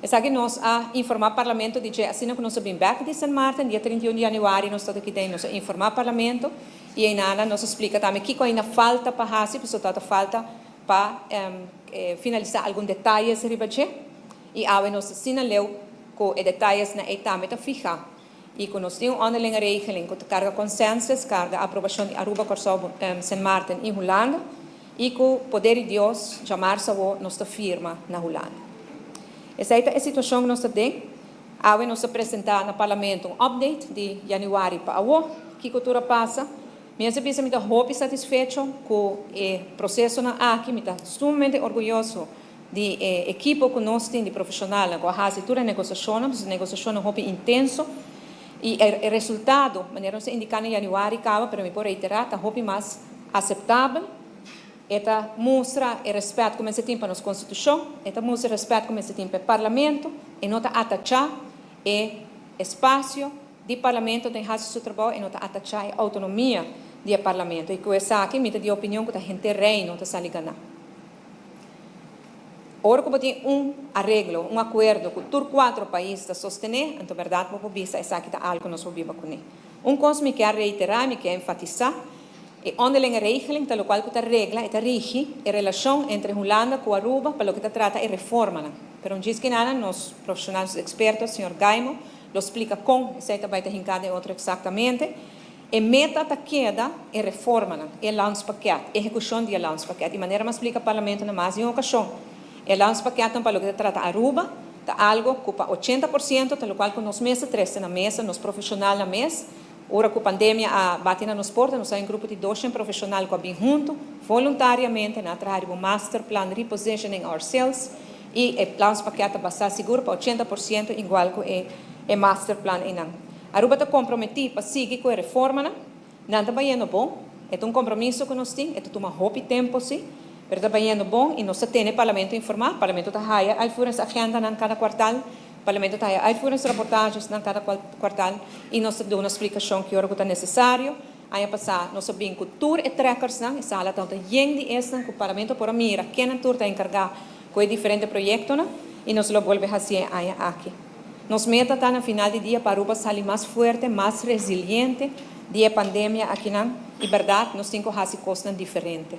Esaki nos a informá Parlamento di dje asina ku nos a bin bèk di Sint Maarten, dia 31 di yanüari nos tabata aki den, nos a informá Parlamento i einan nos a splika tambe kiko ainda falta pa hasi, pasobra tabata falta pa finalisá algun detayes riba dje i awe nos asina leu ku e detayesnan ei tambe ta fihá i ku nos tin un onderlinge regeling ku ta karga konsensus, karga aprobashon di Aruba, Kòrsou, Sint Maarten i Hulanda i ku poder di Dios djamarsa awor nos ta firma na Hulanda. Esei ta e situashon ku nos ta den. Awe nos ta presentá na Parlamento un update di yanüari pa awor, kiko tur a pasa. Mi a bisa mi ta hopi satisfecho ku e prosesonan aki, mi ta sumamente orguyoso di e ekipo ku nos tin di profeshonalnan ku a hasi tur e negosiashonnan, pasobra negosiashonnan hopi intenso i e resultado, manera nos a indiká na yanüari kaba, pero mi por reiterá, ta hopi mas aseptabel. E ta mustra e rèspèt ku mester tin pa nos Konstitushon, e ta mustra e rèspèt ku mester tin pa e Parlamento, e no ta atachá e espasio di Parlamento den hasi su trabou, e no ta atachá e outonomia di e Parlamento. I ku esaki mi ta di opinion ku ta henter Reino ta sali ganá. Ora ku bo tin un areglo, un akuerdo ku tur kuatro pais ta sostené, anto bèrdat bo por bisa esaki ta algu ku nos por biba kuné. Un kos mi kier reiterá i mi kier enfatisá, E onderlinge regeling ta lokual ku ta regla i ta rigi e relashon entre Hulanda ku Aruba pa loke ta trata e reformanan. Pero un djis kinana nos profeshonal, nos eksperto, señor Gaimo, lo splika kon esei ta bai ta hinká den otro eksaktamente. E meta ta keda e reformanan, e landspakket, ehekushon di e landspakket. I manera mi a splika Parlamento na mas di un okashon, e landspakketnan pa loke ta trata Aruba ta algo ku pa 80% ta lokual ku nos mes ta trese na mesa, nos profeshonalnan mes, Ora ku pandemia a bati na nos porta, nos a un grupo di 200 profeshonal ku a bin huntu voluntariamente na traha riba un masterplan Repositioning Ourselves i e landspakket ta basá sigur pa 80% igual ku e e masterplan einan. Aruba ta komprometí pa sigui ku e reformanan. Nan ta bayendo bon. E ta un kompromiso ku nos tin. E ta tuma hopi tempu si, pero ta bayendo bon i nos ta tene Parlamento informá. Parlamento ta haya uitvoeringsagendanan kada kuartal. Parlamento ta haya uitvoeringsrapportagesnan kada kwartal i nos ta duna splikashon ki ora ku ta nesesario. Aña pasá nos a bin ku tur e trekkersnan, e sala tabata yen di esnan ku Parlamento por a mira kennan tur ta enkargá ku e diferente proyektonan i nos lo bolbe hasié e aña aki. Nos meta ta na final di dia pa Aruba sali mas fuerte, mas resiliente di e pandemia akinan i bèrdat nos tin ku hasi kosnan diferente.